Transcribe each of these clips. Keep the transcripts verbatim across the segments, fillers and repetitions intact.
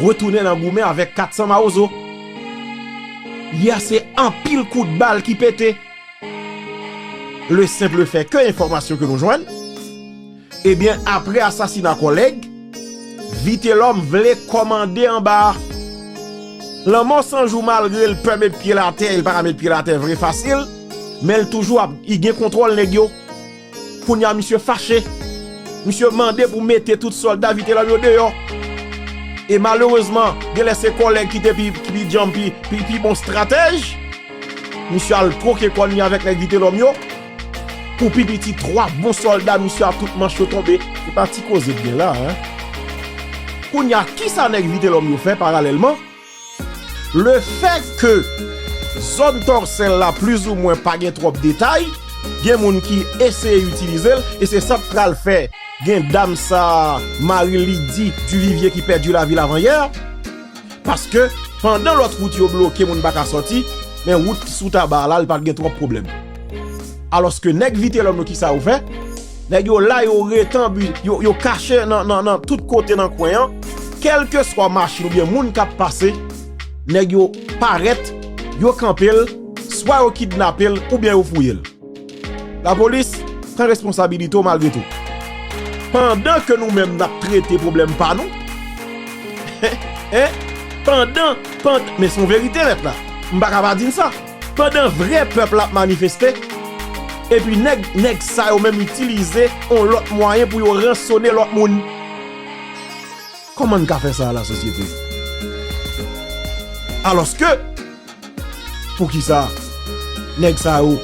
retounen nan goumen avèk kat san Mawozo. Yè se anpil kout bal ki pete. Le simple fait que, enfòmasyon ke nou jwenn, ebyen, apre asasina kòlèg, Vitelòm vle kòmande anba a. Lanmò San Jou, malgre l pè met pye l atè, e l pa ka met pye l atè vre fasil, men l toujou ap, li gen kontwòl nèg yo. Kounye a, misye fache. Misye mande pou mete tout sòlda Vitelòm yo deyò. E malerezman, genlè se kòlèg ki te pi, pi djanm, pi, pi, pi bon estratèj. Misye al twoke kò li avèk nèg Vitelòm yo. Pou pi piti twa bon sòlda misye a, tout manch yo tonbe. Se pa ti koze k gen la, en. Kounye a, kisa nèg Vitelòm yo fè paralèlman? Le fait que zòn Tòsèl la plizoumwen pa gen twòp detay, gen moun ki eseye itilize l, e se sa k pral fè gen dam sa, Marie Lydie Duvivier, ki pèdi lavi l avanyè. Paske pandan lòt wout yo bloke, moun pa ka sòti, men wout sou Taba a la, li pa t gen twòp pwoblèm. Alòske nèg Vitelòm yo, kisa yo fè? Nèg yo la, yo rete anbi, yo, yo kache nan, nan, nan tout kote nan kwen an. Kèlkeswa machin oubyen moun k ap pase, nèg yo parèt, yo kanpe l, swa yo kidnape l oubyen yo fouye l. Lapolis, pran responsabilite w malgre tou. Pandan ke nou menm n ap trete pwoblèm pa nou, en, pandan, pandan, men se yon verite nèt la. M pa ka pa di n sa. Pandan vrè pèp la ap manifeste, epi nèg, nèg sa yo menm itilize yon lòt mwayen pou yo ransone lòt moun. Kòman n ka fè sa a, lasosyete? Alòske, poukisa nèg sa yo,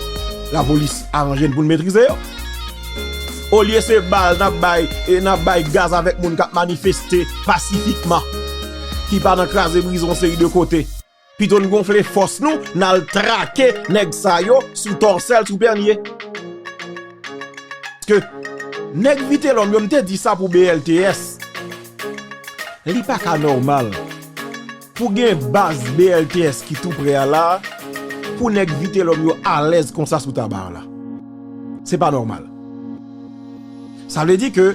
lapolis aranje n pou n metrize yo? Olye se bal n ap bay, e n ap bay gaz avèk moun k ap manifeste pasifikman, ki pa nan kraze brize yon seri de kote. Pito n gonfle fòs nou, n al trake nèg sa yo sou Tòsèl, sou Pènye. Paske nèg Vitelòm yo, m te di sa pou B L T S. Li pa ka nòmal pou gen baz B L T S ki tou prè a la, pou nèg Vitelòm yo alèz konsa sou Taba a la. Se pa nòmal. Sa vle di ke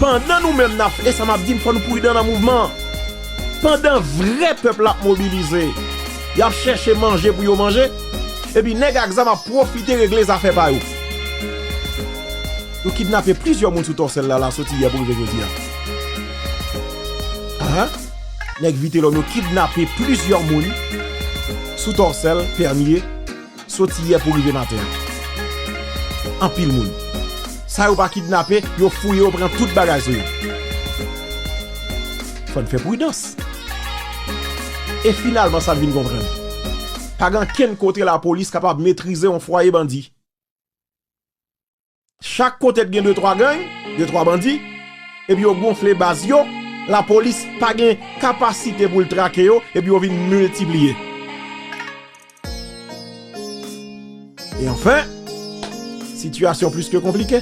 pandan nou menm n ap, e sa m ap di n, fò nou pridan nan mouvman an. Pandan vrè pèp la ap mobilize, y ap chèche manje pou yo manje, epi nèg ak zam ap pwofite regle zafè pa yo. Yo kidnape plizyè moun sou Tòsèl la, la soti yè pou rive jodi a. Ahan. Nèg Vitelòm yo kidnape plizyè moun sou Tòsèl, Pènye, soti yè pou rive maten an. Anpil moun. Sa yo pa kidnape, yo fouye, yo pran tout bagay sou yo. Fò n fè pridans. E finalman, sa n vin konprann. Pa gen ankenn kote lapolis kapab metrize yon fwaye bandi. Chak kote t gen de twa gang, de twa bandi, epi yo gonfle baz yo, lapolis pa gen kapasite pou l trake yo, epi yo vin miltipliye. E anfen, sitiyasyon plis ke konplike.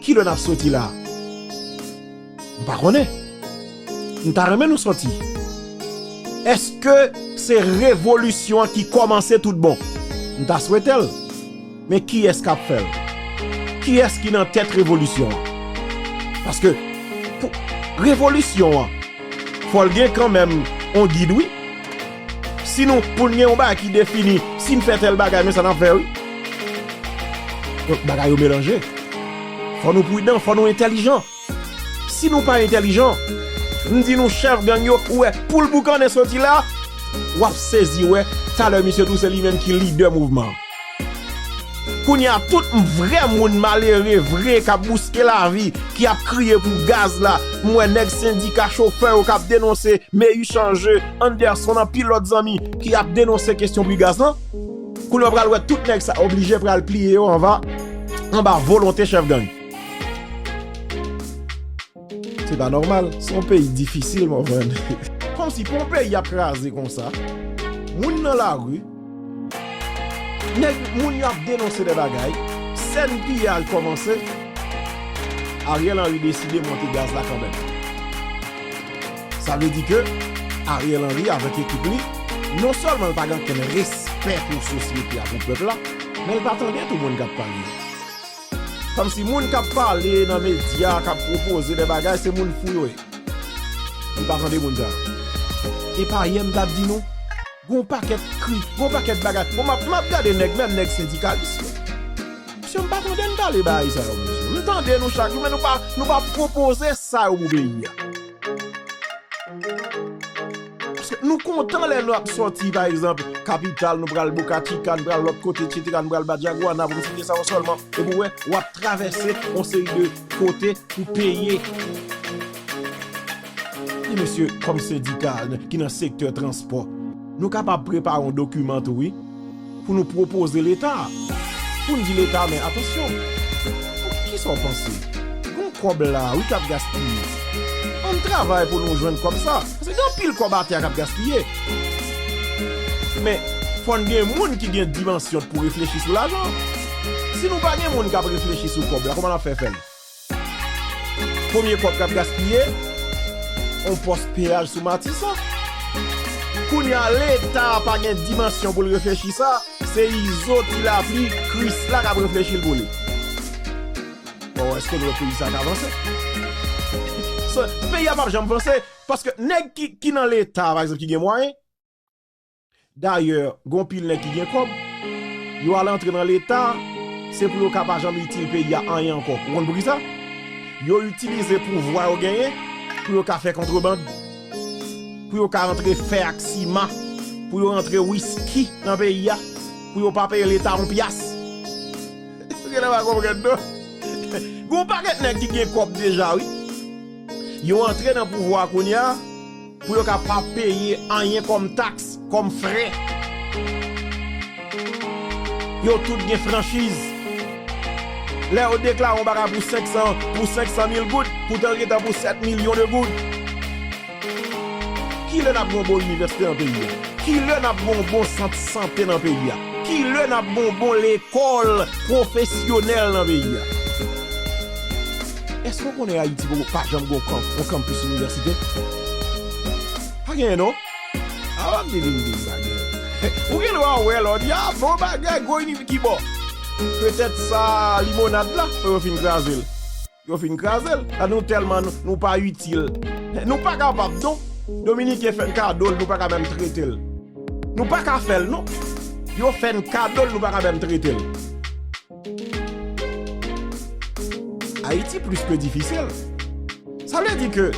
Kilè n ap soti la? M pa konnen. M ta renmen nou sòti. Èske se revolisyon an ki kòmanse tout bon? M ta swete l. Men kiyès k ap fè l? Kiyès ki nan tèt revolisyon an? Paske pou revolisyon an, fò l gen kanmenm on gid, wi. Si nou, pou n gen yon bagay ki defini, si n fè tèl bagay, men sa n ap fè, wi. Donk, bagay yo melanje. Fò nou pridan, fò nou entèlijan. Si nou pa entèlijan, m di nou, chèf gang yo, ou wè, pou l boukannen soti la, w ap sezi wè, talè misye tou se li menm ki lidè mouvman an. Kounye a, tout vrè moun malere vre k ap bouske lavi, ki ap kriye pou gaz la, m wè nèg sendika chofè yo k ap denonse, Meyis Ange, Anderson, anpil lòt zanmi ki ap denonse kesyon pri gaz lan. Kounye a, w pral wè tout nèg sa oblije pral pliye yo anba, anba volonte chèf gang. Se pa nòmal. Se yon peyi difisil, mon frè. Kòmsi pou yon peyi ap kraze konsa, moun nan lari, nèg, moun yo ap denonse de bagay, sèn piyaj kòmanse, Ariel Henry deside monte gaz la kanmenm. Sa vle di ke Ariel Henry avèk ekip li, non sèlman l pa gen okenn respè pou sosyete a, pou pèp la, men l pa tande tou moun k ap pale. Kòmsi moun k ap pale nan medya, k ap pwopoze de bagay, se moun fou yo ye. M pa tande moun sa yo. E pa yè m t ap di nou, gon pakèt kri, gon pakèt bagay. Bon, m ap, m ap gade nèg, menm nèg sendikalis yo. Mesye, m pa tande n pale bagay sa yo, mesye. M tande nou chak jou, men nou pa, nou pa pwopoze sa yo pou peyi a. Paske nou kontan lè nou ap sòti, pa egzanp, kapital, nou pral Boca Chica, nou pral lòt kote, etsetera, nou pral Badjagouana, pou m site sa yo sèlman. Epi w wè, w ap travèse yon seri de kote pou peye. Di mesye, kòm sendika ki nan sektè transpò, nou kapab prepare yon dokiman tou, wi, pou nou pwopoze Leta. Pou n di Leta, men atansyon, kisa w panse? Gon kòb la, wi, k ap gaspiye. Ann travay pou nou jwenn kòb sa. Paske gen anpil kòb atè a k ap gaspiye. Men, fò n gen moun ki gen dimansyon pou reflechi sou lajan. Si nou pa gen moun k ap reflechi sou kòb la, kòman n ap fè fè l? Premye kòb k ap gaspiye, on pòs peyaj sou Matisan. Kounye a, Leta pa gen dimansyon pou l reflechi sa, se Izo, Ti Lapli, Krisla k ap reflechi l pou li. Bon, èske nou wè peyi sa ka vanse? Sa, peyi a p ap janm vanse, paske nèg ki, ki nan Leta, pa egzanp, ki gen mwayen, dayè, gon pil nèg ki gen kòb, yo al antre nan Leta, se pou yo ka pa janm itil peyi a anyen ankò. Ou konn poukisa? Yo itilize pouvwa yo genyen pou yo ka fè kontrebann, pou yo ka rantre fè ak siman, pou yo rantre wiski nan peyi a, pou yo pa peye Leta yon pyas. Ou genlè pa konprann, non? Gon pakèt nèg ki gen kòb deja, wi. Yo antre nan pouvwa a kounye a, pou yo ka pa peye anyen kòm taks, kòm frè. Yo tout gen franchiz. Lè yo deklare yon bagay pou senk san, pou senk san mil goud, poutan l gentan pou sèt milyon de goud. Kilè n ap gen yon bon inivèsite nan peyi a? Kilè n ap gen yon bon sant sante nan peyi a? Kilè n ap gen yon bon lekòl pwofesyonèl nan peyi a? Èske w konnen Ayiti poko pa janm gen yon kanp-, yon kanpis inivèsite? Pa genyen, non. A w ap di vin di m pa genyen. Ou gen dwa wè lè w di, a, bon bagay, gwo iniv-, ki bò? Petèt sa limonad la, yo fin kraze l. Yo fin kraze l. La nou tèlman nou, nou pa itil. Nou pa kapab, non. Dominiken fè n kado l, nou pa ka menm trete l. Nou pa ka fè l, non. Yo fè n kado l, nou pa ka menm trete l. Ayiti plis ke difisil. Sa vle di ke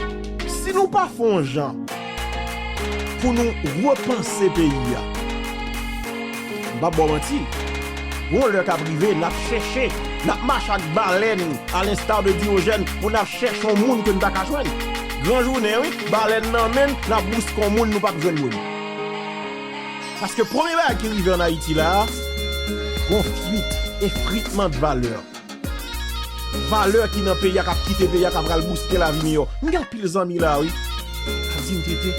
si nou pa fè yon jan pou nou repanse peyi a, m p ap ba w manti, gon lè k ap rive, n ap chèche, n ap mache ak balèn, à l'instar de Diogène, pou n ap chèche yon moun ke n pa ka jwenn. Gran jounen, wi, balèn nan men n, n ap bouske yon moun, nou p ap jwenn moun. Paske premye bagay ki rive ann Ayiti la a, gon fuit, efritman de valè. Valè ki nan peyi a k ap kite peyi a, k ap pral bouske lavi miyò. M gen anpil zanmi la, wi. K ap di m, "Tete,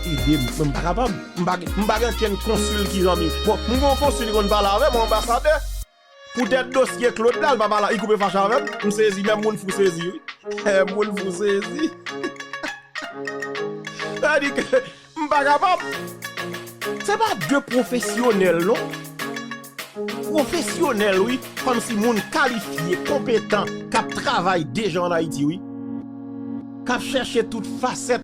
ede m, mwen m pa kapab. M pa, m pa gen okenn konsil ki zanmi." Bon, m gen yon konsil ki konn pale avè m, yon anbasadè. Poutèt dosye Claude la, l pa pale, li koupe fache avè m. M sezi, menm moun fou sezi, wi. Moun fou sezi. Sa di ke M pa kapab. Se pa de pwofesyonèl, non. Pwofesyonèl, wi. Kòmsi moun kalifye, konpetan, k ap travay deja ann Ayiti, wi. K ap chèche tout fasèt